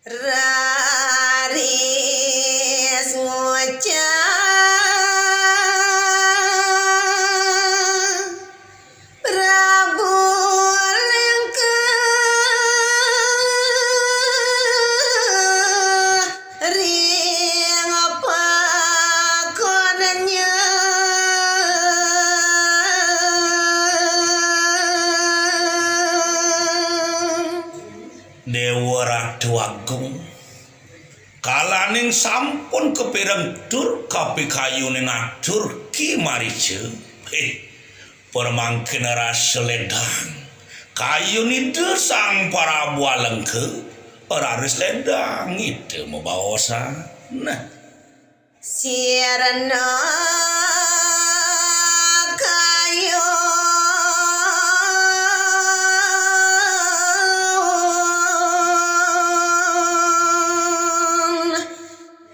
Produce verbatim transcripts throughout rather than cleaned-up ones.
Raris ngucap Prabu Lengkeh ring pakonnya. Déwa Ratu Agung, kalaning sampun kapireng tur kapikayunin atur Ki Marica, héh, pramangkin rasa ledang. Kayun Ida Sang Prabu Alengka, raris ledang Ida mabaosan. Nah. Sirna kayun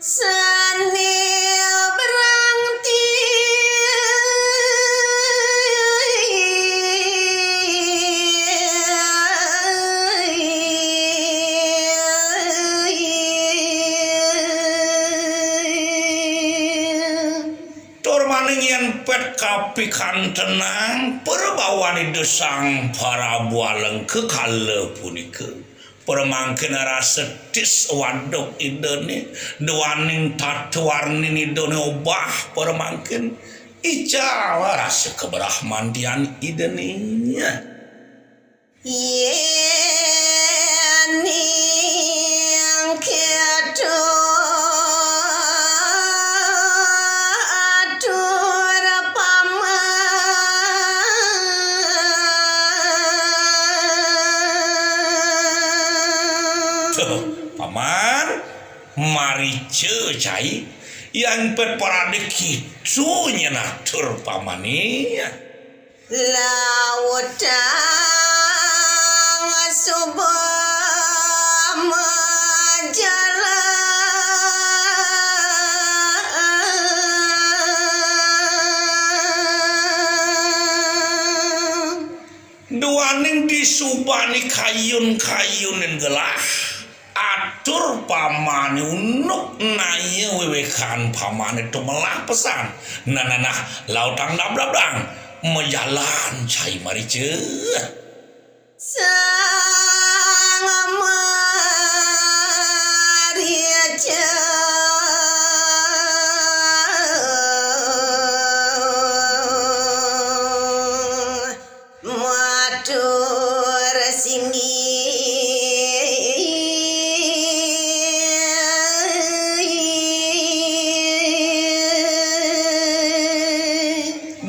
sané brangti. Tur malih yén pét kapikantenang prabawan Ida Sang Prabu Alengka kala punika, pramangkin rasa tis waduk Idané, duaning tata warnin Idané obah pramangkin, ical rasa kabrahmantian Idané. Yéning kéto atur Paman. Duh, Paman, Marica cai, yén pét pradé kéto nyén atur Pamané. Lautang suba majalan. Duaning disubané kayun-kayunin gelah. Atur Pamané unduk naya wéwéhan Pamané tumelah pesan. Nah, nah, nah, lautang dablabdang majalan cai Marica. Sang Marica. Matur singgih.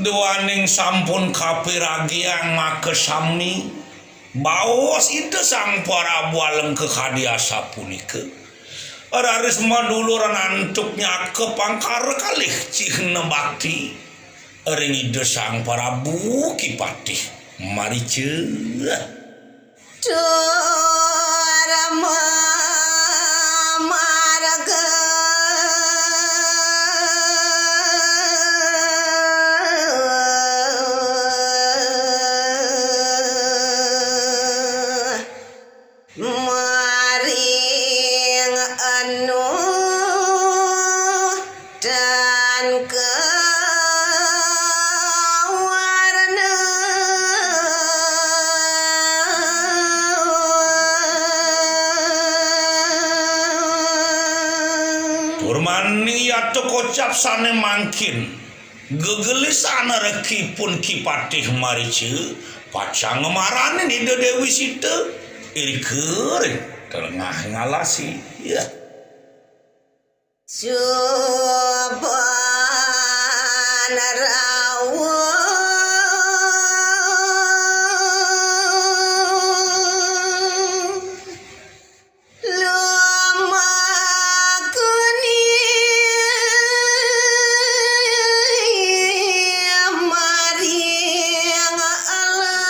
Duaning sampun kapiragiang makasami, baos Ida Sang Prabu Alengka kadi asapunika. Raris maduluran antuk nyaka pangkara kalih cihna bakti ring Ida Sang Prabu Ki Patih Marica. Tur mamarga maring anu tan kawarna. Tur malih yata kocap sané mangkin. Gegelisan rekipun Ki Patih Marica, pacang ngamaranin Ida Déwi Sita, irika ring tengahing alasé. Ya. Suban rawuh. Lumakuni maring alas.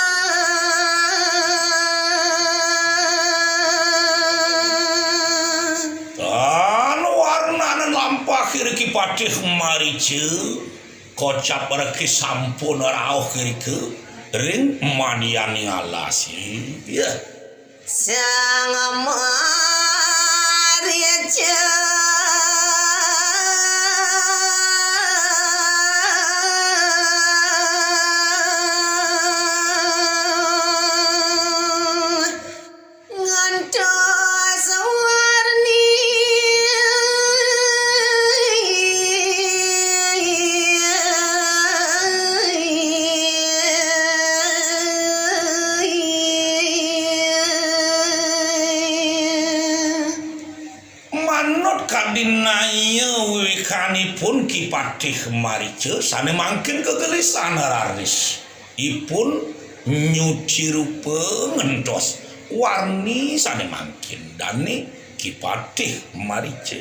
Tan warnané lampah iriki Patih Marica, kocap reki sampun rauh irika ring madianing alasé. Ya. Sang Ama Dinaya wiwikanipun Ki Patih Marica sané mangkin kegelisan raris ipun nyuci rupa ngentos warni sané mangkin dané Ki Patih Marica.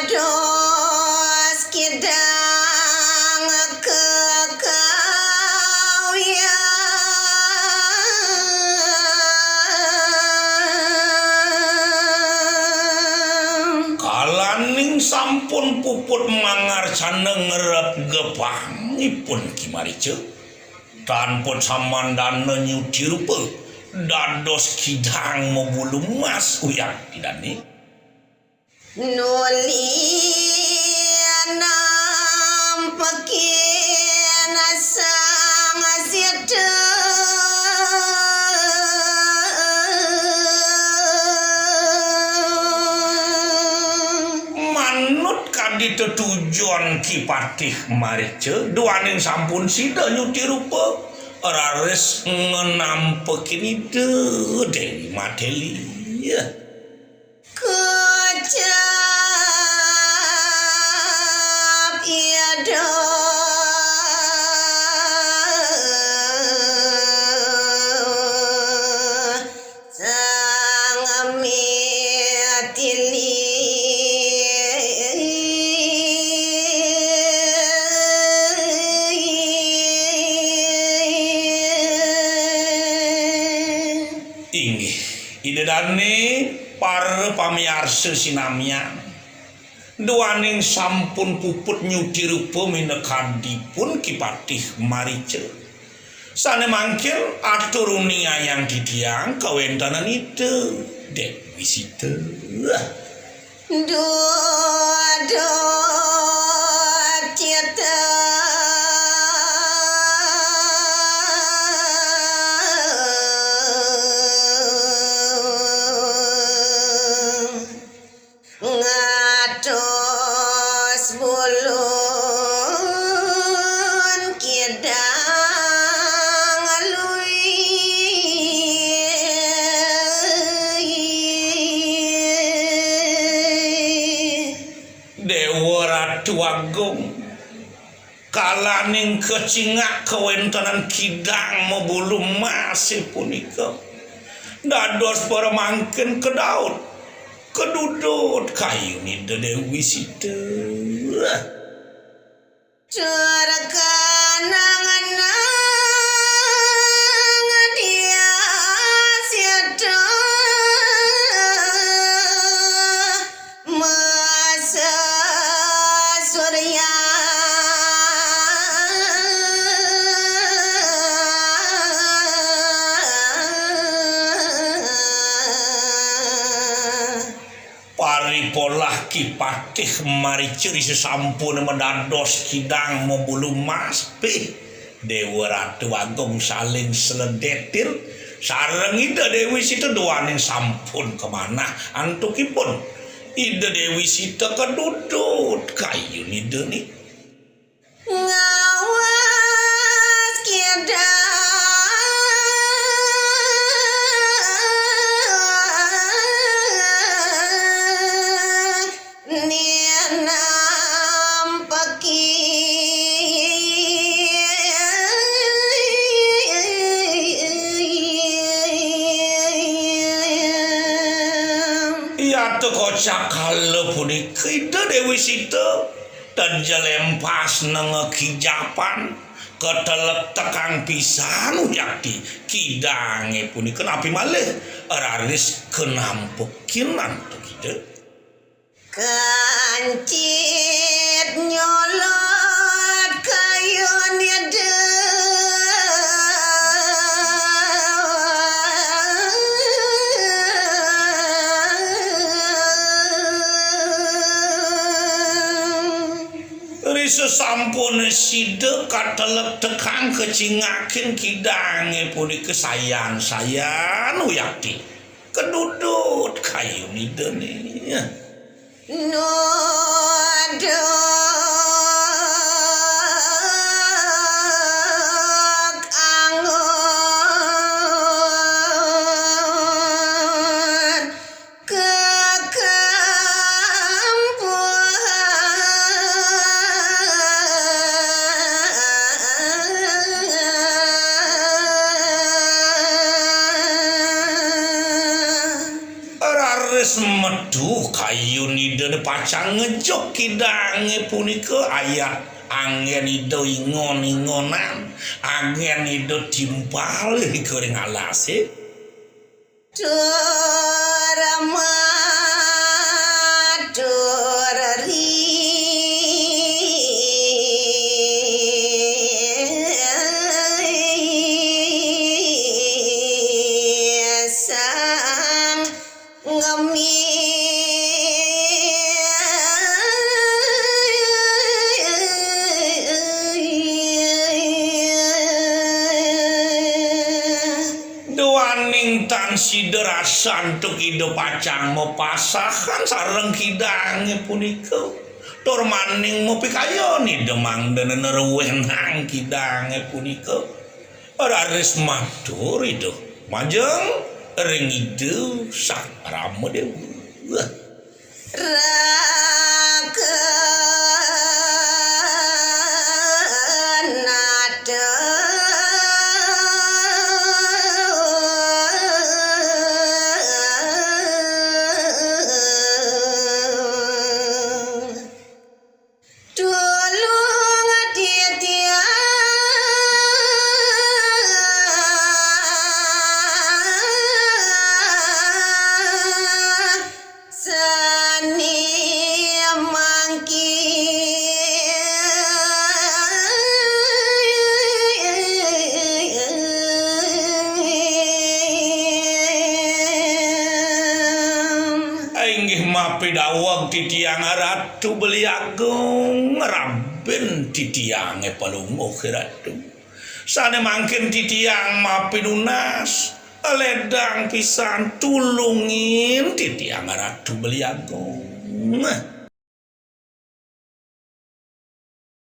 Dados kidang kekawian. Kalaning sampun puput mangarcana ngrep gepangipun Ki Marica, tan pun samandana nyuci rupa, dados kidang mabulu mas uyat Ida dané. Nuli nampekin sang sida. Manut kadi tetujon Ki Patih Marica, duaning sampun sida nyuci rupa, raris ngenampekin Ida Déwi Matéli. Kecap Ida Sang Matéli. Inggih, Ida dané para pamiarsa sinamian, duaning sampun puput nyuci rupa minakadipun Ki Patih Marica. Sané mangkin atur uningayang titiang kawéntenan Ida Déwi Sita. Duh, duh, cita. Ngatos bulun kidang lui. Déwa Ratu Agung, kalaning kacingak kawéntenan kidang mabulu masé punika, dados para mangkin kedaut, kedudut kayun Ida Déwi Sita. Tur kanang-kanang dia sida masa surya. Paripolah Ki Patih Marica ri sasampun madados kidang mabulu mas, pih Déwa Ratu Agung saling sledétir sareng Ida Déwi Sita duaning sampun kamanah antukipun. Ida Déwi Sita kedudut kayun Ida ni. Ngawas kidang ninampeki. Yata kocap kala punika Ida Déwi Sita. Tan jelempas nengeki japan, ketelektekang pisan wiakti kidangé punika napi malih raris kanampekin antuk Ida. Kancit nyolot kayun Ida. Ri sasampun sida katelektekang kacingakin kidangé punika sayan-sayan wiakti. Kedudut kayun Ida ni. Nuduk anggur. Semetu kayun Ida pacang ngejuk kidangé punika ayat anggén Ida ingon-ingonan, anggén Ida timpal ring alasé. Tur matur ri sang ngemi. Duaning tan sida rasantuk Ida pacang mapasahan sareng kidangé punika, tur maning mapikayun Ida mangda neneruenang kidangé punika. Raris matur Ida majeng ring Ida Sang Rama Déwa. Rakenata. Tulung titiang sane mangkin. Inggih mapidaweg titiang Ratu Beli Agung, ngrabin titiange Palungguh Ratu. Sane mangkin titiang mapinunas, ledang pisan tulungin titiang Ratu Beli Agung.